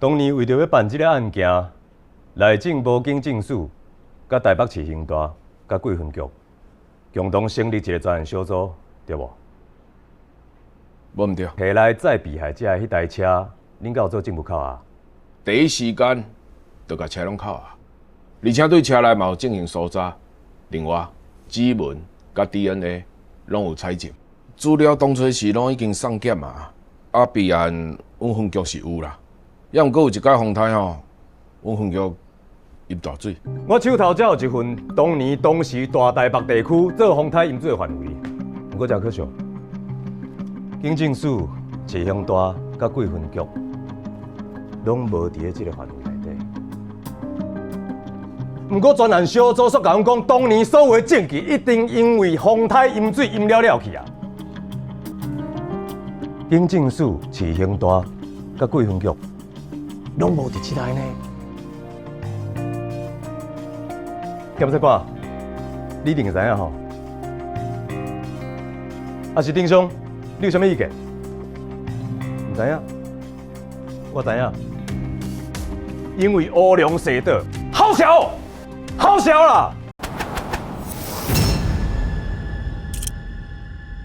當年為著欲辦這个案件，內政部警政署、佮台北市刑大、佮貴分局共同成立一个專案小組，對無？無毋對。提來載被害者的彼台車，恁敢有做證物扣押？第一時間就共車攏扣押，而且對車內嘛有進行搜查，另外指紋佮 DNA 攏有採集，資料當初時攏已經送檢啊，啊備案阮分局是有啦，抑毋過有一擺風颱吼，阮分局淹大水。我手頭才有一份當年當時大台北地區做風颱淹水的範圍，毋過誠可惜，警政署、市刑大佮貴分局攏無佇咧這个範圍內底。毋過專案小組煞共阮講，當年所有的證據一定因為風颱淹水淹了了去啊！警政署、市刑大佮貴分局攏無佇這內呢。檢察官，你一定會知影吼？啊是丁兄，你有啥物意見？毋知影，我知影，因為烏龍踅倒，好笑，好笑啦！